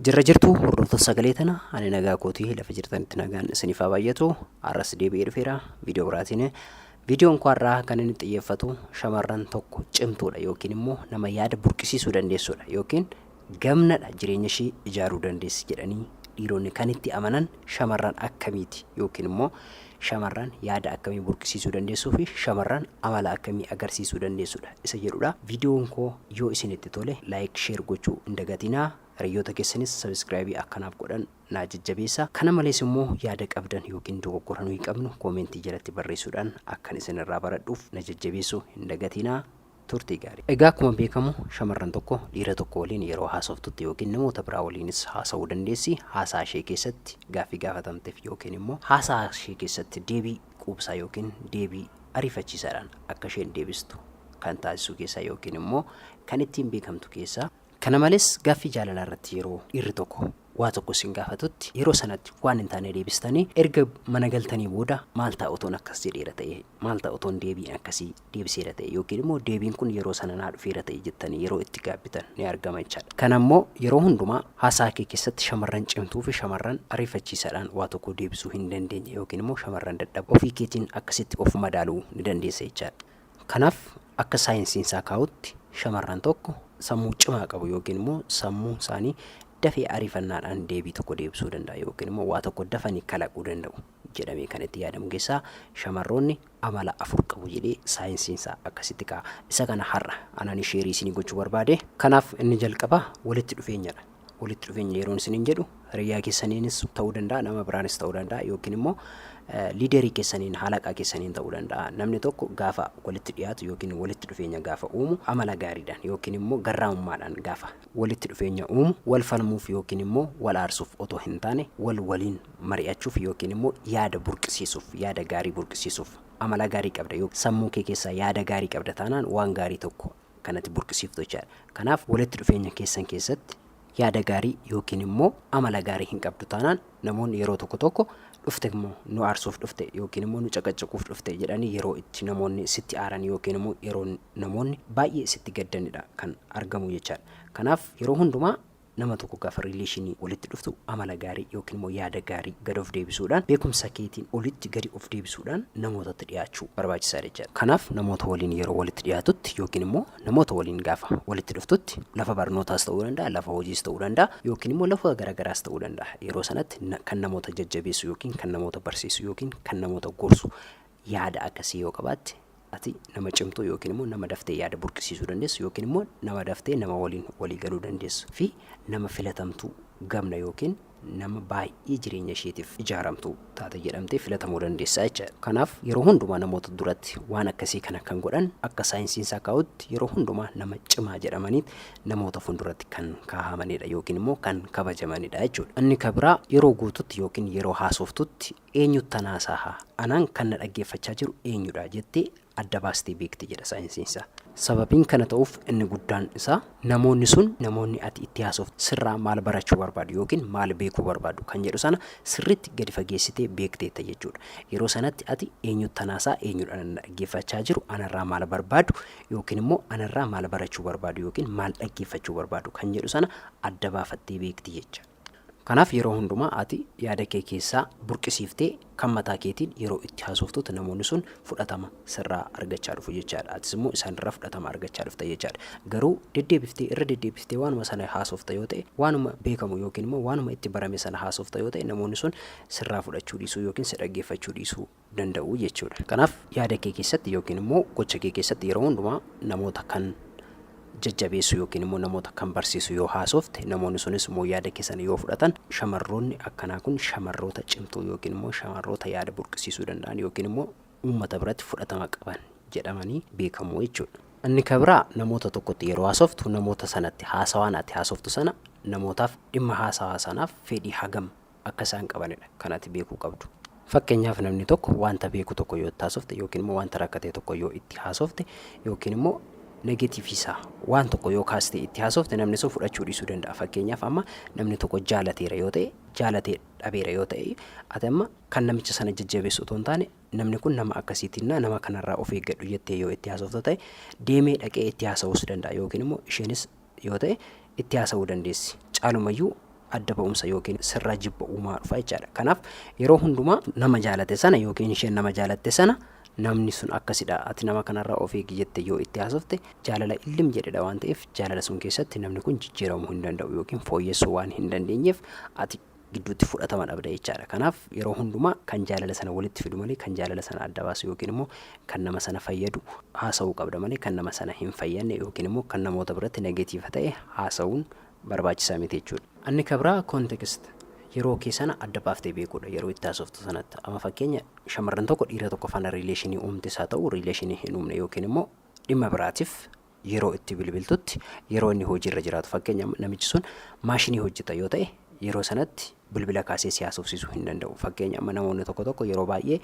Jirra jirtu hordoftoota sagalee tana, ani nagaa kootii, lafa jirtanitti nagaan isiniif haa baay'atu. Har'as deebi'ee dhufeera viidiyoo biraatiin. Viidiyoon koo har'aa kan inni xiyyeeffatu shamarran tokko cimtuudha yookiin immoo nama yaada burqisiisuu dandeessuudha yookiin gamnadha, jireenya ishee ijaaruu dandeessi jedhanii dhiironni kan itti amanan shamarran akkamiiti, yookiin immoo shamarran yaada akkamii burqisiisuu dandeessuu fi shamarran amala akkamii agarsiisuu dandeessuudha isa jedhudha. Viidiyoon koo yoo isinitti tole like, share gochuu hin dagatinaa. Hiriyoota keessanis subscribe akkanaaf godhan naa jajjabeessa. Kana malees immoo yaada qabdan yookiin dogoggora nuyi qabnu koomentii jalatti barreessuudhaan akkan isinirraa baradhuuf na jajjabeessuu hin dagatinaa. Turtii gaarii. Egaa akkuma beekamu shamarran tokko dhiira tokko waliin yeroo haasoftutti yookiin namoota biraa waliinis haasa'uu dandeessi. Haasaa ishee keessatti gaaffii gaafatamteef yookiin immoo haasaa ishee keessatti deebii quubsaa yookiin deebii ariifachiisaadhaan akka isheen deebistu kan taasisu keessaa yookiin immoo kan ittiin beekamtu keessaa. Kana malees gaaffii jaalalaa irratti yeroo dhiirri tokko waa tokko isin gaafatutti yeroo sanatti waan hin taane deebistanii erga mana galtanii booda maal ta'a otoon akkas jedheera ta'e, maal ta'a otoon deebiin akkasii deebiseera ta'e, yookiin immoo deebiin kun yeroo sana naa dhufeera ta'e jettanii yeroo itti gaabbitan ni argama jechaadha. Kana immoo yeroo hundumaa haasaa kee keessatti shamarran cimtuu fi shamarran ariifachiisaadhaan waa tokko deebisuu hin dandeenye yookiin immoo shamarran dadhaboo ofii keetiin akkasitti of madaaluu ni dandeessa jechaadha. Kanaaf akka saayinsiin isaa kaa'utti shamarran tokko sammuu cimaa qabu yookiin immoo sammuun isaanii dafee ariifannaadhaan deebii tokko deebisuu danda'a yookiin immoo waa tokko dafanii kalaquu danda'u jedhamee kan itti yaadamu keessaa shamarroonni amala afur qabu jedhee saayinsiin isaa akkasitti kaa'a. Isa kana har'a anaan sheerii isinii gochuu barbaade. Kanaaf inni jalqabaa walitti dhufeenyadha. Walitti dhufeenya yeroon isiniin jedhu hiriyaa keessaniinis ta'uu danda'a, nama biraanis ta'uu danda'a, yookiin immoo liiderii keessaniin, halaqaa keessaniin ta'uu danda'a. Namni tokko gaafa walitti dhiyaatu yookiin walitti dhufeenya gaafa uumu amala gaariidhaan yookiin immoo garraamummaadhaan gaafa walitti dhufeenya uumu, wal falmuuf yookiin immoo wal aarsuuf otoo hin taane wal waliin mari'achuuf yookiin immoo yaada burqisiisuuf, yaada gaarii burqisiisuuf. Amala gaarii qabda yookiin sammuu kee keessaa yaada gaarii qabda taanaan waan gaarii tokko kanatti burqisiiftu jechaadha. Kanaaf walitti dhufeenya keessan keessatti yaada gaarii yookiin immoo amala gaarii hin qabdu taanaan namoonni yeroo tokko tokko dhufte immoo nu aarsuuf dhufte yookiin immoo nu caqacaquuf dhufte jedhanii yeroo itti namoonni sitti aaran yookiin immoo yeroo namoonni baay'ee sitti gaddanidha kan argamu jechaadha. Kanaaf yeroo hundumaa nama tokko gaafa riileeshinii walitti dhuftu amala gaarii yookiin immoo yaada gaarii gad of deebisuudhaan, beekumsa keetiin olitti gadi of deebisuudhaan namootatti dhiyaachuu barbaachisaadha jechaadha. Kanaaf namoota waliin yeroo walitti dhiyaatutti yookiin immoo namoota waliin gaafa walitti dhuftutti lafa barnootaas ta'uu danda'a, lafa hojiis ta'uu danda'a yookiin immoo lafa garaagaraas ta'uu danda'a. Yeroo sanatti kan namoota jajjabeessu yookiin kan namoota barsiisu yookiin kan namoota gorsu yaada akkasii yoo qabaatte ati nama cimtuu yookiin immoo nama daftee yaada burqisiisuu dandeessu yookiin immoo nama daftee nama waliin walii galuu dandeessu fi nama filatamtuu gamna yookiin nama baay'ee jireenya isheetiif ijaaramtuu taate jedhamtee filatamuu dandeessa jechaadha. Kanaaf yeroo hundumaa namoota duratti waan akkasii kana kan godhan akka saayinsiin isaa kaa'utti yeroo hundumaa nama cimaa jedhamanii namoota fuulduratti kan kaahamanidha yookiin immoo kan kabajamanidha jechuudha. Inni kan biraa yeroo guututti yookiin yeroo haasoftutti eenyuttan haasaha, anaan kan na dhaggeeffachaa jiru eenyudha jettee adda baastee beekti jedha saayinsiin isaa. Sababiin kana ta'uuf inni guddaan isaa namoonni sun, namoonni ati itti haasoftu sirraa maal barachuu barbaadu yookiin maal beekuu barbaadu kan jedhu sana sirriitti gadi fageessitee beekteetta jechuudha. Yeroo sanatti ati eenyuttan haasa'a, eenyudha na dhaggeeffachaa jiru, anarraa maal barbaadu yookiin immoo anarraa maal barachuu barbaadu yookiin maal dhaggeeffachuu barbaadu kan jedhu sana adda baafattee beekti jecha. Kanaaf yeroo hundumaa ati yaada kee keessaa burqisiiftee kan mataa keetiin yeroo itti haasoftutti namoonni sun fudhatama sirraa argachaa dhufu jechaadha. Atis immoo isaanirraa fudhatama argachaa dhufta jechaadha. Garuu deddeebiftee irra deddeebiftee waanuma sana haasofta yoo ta'e, waanuma beekamu yookiin immoo waanuma itti barame sana haasofta yoo ta'e, namoonni sun sirraa fudhachuu dhiisuu yookiin si dhaggeeffachuu dhiisuu danda'u jechuudha. Kanaaf yaada kee keessatti yookiin immoo gocha kee keessatti yeroo hundumaa namoota kan jajjabeessu yookiin immoo namoota kan barsiisu yoo haasofte, namoonni sunis immoo yaada kee sana yoo fudhatan, shamarroonni akkanaa kun shamarroota cimtuu yookiin immoo shamarroota yaada burqisiisuu danda'an yookiin immoo uummata biratti fudhatama qaban jedhamanii beekamu jechuudha. Inni kan biraa namoota tokkotti yeroo haasoftu namoota sanatti haasawaan ati haasoftu sana namootaaf dhimma haasawaa sanaaf fedhii hagam akka isaan qabanidha kan ati beekuu qabdu. Fakkeenyaaf namni tokko wanta beeku tokko yoo itti haasofte yookiin immoo wanta rakkate tokko yoo itti haasofte yookiin immoo negatiivii isaa waan tokko yoo kaastee itti haasofte, namni sun fudhachuu dhiisuu danda'a. Fakkeenyaaf amma namni tokko jaalateera yoo ta'e, jaalatee dhabeera yoo ta'e, ati amma kan namicha sana jajjabeessu otoo hin taane namni kun nama akkasiitinnaa nama kanarraa of eeggadhu jettee yoo itti haasofta ta'e, deemee dhaqee itti haasa'uus danda'a yookiin immoo isheenis yoo ta'e itti haasa'uu dandeessi. Caalumayyuu adda ba'umsa yookiin sirraa jibba uumaa dhufa jechaadha. Kanaaf yeroo hundumaa nama jaalate sana yookiin isheen nama jaalatte sana, namni sun akkasidha, ati nama kanarraa of eegi jette yoo itti haasofte, jaalala illim jedhedha waan ta'eef, jaalala sun keessatti namni kun jijjiiramuu hin danda'u yookiin fooyyessuu waan hin dandeenyeef, ati gidduutti fudhatama dhabda jechaadha. Kanaaf yeroo hundumaa kan jaalala sana walitti fidu malee kan jaalala sana adda baasu yookiin immoo kan nama sana fayyadu haasa'uu qabda malee, kan nama sana hin fayyadne yookiin immoo kan namoota biratti negative ta'e haasa'uun barbaachisaa miti jechuudha. Inni kan biraa context, yeroo kee sana adda baaftee beekuudha yeroo itti haasoftu sanatti. Amma fakkeenya, shamarran tokko dhiira tokko faana relation uumtes haa ta'u, relation hin uumne, yookiin immoo dhimma biraatiif yeroo itti bilbiltutti, yeroo inni hojiirra jiraatu, fakkeenya namichi sun maashinii hojjeta yoo ta'e, yeroo sanatti bilbila kaasee si haasofsiisuu hin danda'u. Fakkeenya, amma namoonni tokko tokko yeroo baay'ee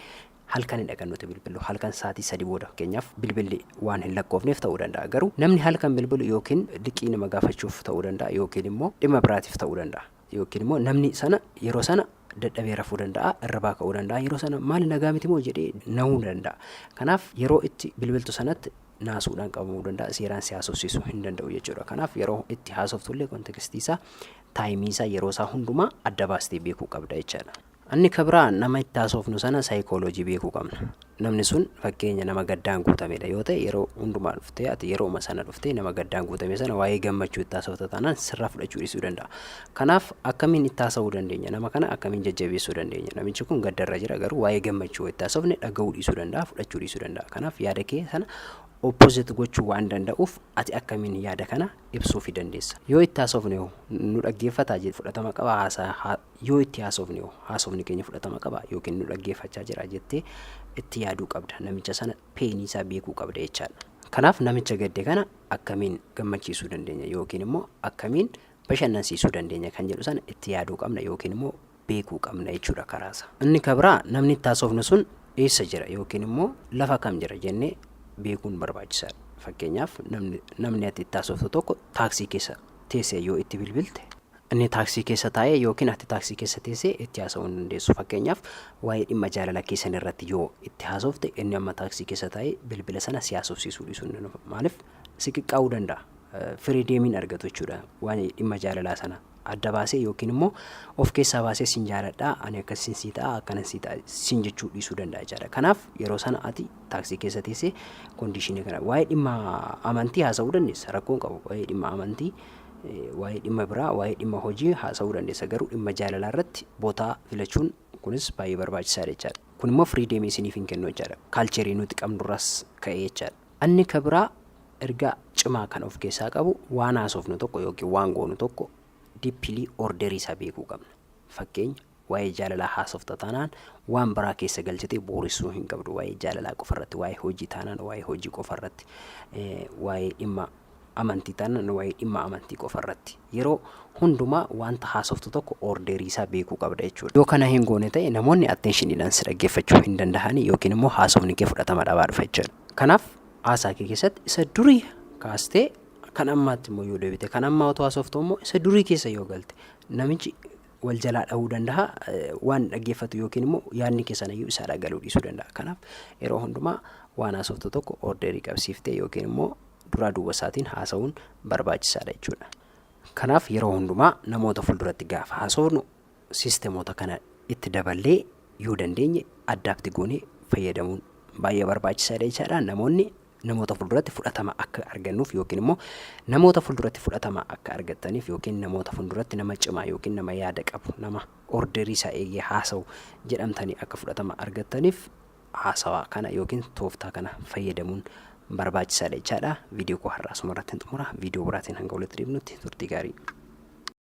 halkanidha kan nuti bilbilu. Halkan sa'aatii 3 booda fakkeenyaaf bilbilli waan hin lakkoofneef ta'uu danda'a. Garuu namni halkan bilbilu yookiin liqii nama gaafachuuf ta'uu danda'a, yookiin immoo dhimma biraatiif ta'uu danda'a. Yookiin immoo namni sana yeroo sana dadhabee rafuu danda'a, irribaa ka'uu danda'a. Yeroo sana maali, nagaa miti moo jedhee nahuu danda'a. Kanaaf yeroo itti bilbiltu sanatti naasuudhaan qabamuu danda'a, seeraan si haasofsiisuu hin danda'u jechuudha. Kanaaf yeroo itti haasoftullee context isaa, time isaa, yeroo isaa hundumaa adda baastee beekuu qabda jechaadha. Inni kan biraa nama itti haasofnu sana saayikooloojii beekuu qabna. Namni sun fakkeenya nama gaddaan guutamedha yoo ta'e, yeroo hundumaa dhuftee, ati yerooma sana dhuftee nama gaddaan guutame sana waa'ee gammachuu itti haasofta taanaan, sirraa fudhachuu dhiisuu danda'a. Kanaaf akkamiin itti haasa'uu dandeenya? Nama kana akkamiin jajjabeessuu dandeenya? Namichi kun gaddarra jira, garuu waa'ee gammachuu itti haasofne dhaga'uu dhiisuu danda'a, fudhachuu dhiisuu danda'a. Kanaaf yaada kee sana opposite gochuu waan danda'uuf, ati akkamiin yaada kana ibsuufii dandeessa? Yoo itti haasofne hoo nu dhaggeeffataa, fudhatama qaba haasaa? Yoo itti haasofne hoo haasofni keenya fudhatama qaba yookiin nu dhaggeeffachaa jira jettee itti yaaduu qabda. Namicha sana pain isaa beekuu qabda jechaadha. Kanaaf namicha gadde kana akkamiin gammachiisuu dandeenya yookiin immoo akkamiin bashannansiisuu dandeenya kan jedhu sana itti yaaduu qabna yookiin immoo beekuu qabna jechuudha karaasa. Inni kan biraa namni itti haasofnu sun eessa jira yookiin immoo lafa kam jira jennee beekuun barbaachisaadha. Fakkeenyaaf namni ati itti haasoftu tokko taaksii keessa teessee yoo itti bilbilte, inni taaksii keessa taa'ee yookiin ati taaksii keessa teessee itti haasa'uu hin dandeessu. Fakkeenyaaf waa'ee dhimma jaalala keessan irratti yoo itti haasofte, inni amma taaksii keessa taa'ee bilbila sana si haasofsiisuu dhiisuu hin danda'u. Maaliif? Si qiqqaa'uu danda'a. Freedom argatu jechuudha. Waa'ee dhimma jaalalaa sana adda baasee yookiin immoo of keessaa baasee sin jaaladhaa, ani akkasin sii ta'a, akkanan sii ta'a sin jechuu dhiisuu danda'a jechaadha. Kanaaf yeroo sana ati taaksii keessa teessee condition kana waa'ee dhimma amantii haasa'uu dandeessa, rakkoon qabu. Waa'ee dhimma amantii, waa'ee dhimma biraa, waa'ee dhimma hojii haasa'uu dandeessa, garuu dhimma jaalalaa irratti bootaa filachuun kunis baay'ee barbaachisaadha jechaadha. Kun immoo freedom isiniif hin kennu jechaadha. Culture nuti qabnurraas ka'ee jechaadha. Inni ka biraa ergaa cimaa kan of keessaa qabu, waan haasofnu tokko yookiin waan goonu tokko deeply order isaa beekuu qabna. Fakkeenya, waa'ee jaalalaa haasofta taanaan, waan biraa keessa galchitee booressuu hin qabdu. Waa'ee jaalalaa qofarratti, waa'ee hojii taanaan waa'ee hojii qofarratti, waa'ee dhimma amantii taanaan waa'ee dhimma amantii qofarratti. Yeroo hundumaa wanta haasoftu tokko order isaa beekuu qabda jechuudha. Yoo kana hin goone ta'e, namoonni attentioniidhaan si dhaggeeffachuu hin danda'ani yookiin immoo haasofni kee fudhatama dhabaa dhufa jechuudha. Kanaaf haasaa kee keessatti isa durii kaastee kan ammaatti immoo yoo deebite, kan ammaa otoo haasoftu immoo isa durii keessa yoo galte, namichi wal jalaa dhahuu danda'a waan dhaggeeffatu yookiin immoo yaadni keessan iyyuu isaa dhagaluu dhiisuu danda'a. Kanaaf yeroo hundumaa waan haasoftu tokko order qabsiiftee yookiin immoo duraa duuba isaatiin haasa'uun barbaachisaadha jechuudha. Kanaaf yeroo hundumaa namoota fuulduratti gaafa haasofnu systemoota kana itti daballee yoo dandeenye adapt goonee fayyadamuun baay'ee barbaachisaadha jechaadha. Namoonni namoota fuulduratti fudhatama akka argannuuf yookiin immoo namoota fuulduratti fudhatama akka argattaniif yookiin namoota fuulduratti nama cimaa yookiin nama yaada qabu, nama order isaa eegee haasa'u jedhamtanii akka fudhatama argattaniif, haasawaa kana yookiin tooftaa kana fayyadamuun barbaachisaadha jechaadha. Viidiyoo koo har'aa asuma irratti hin xumura. Viidiyoo biraatiin hanga walitti deebinutti turtii gaarii.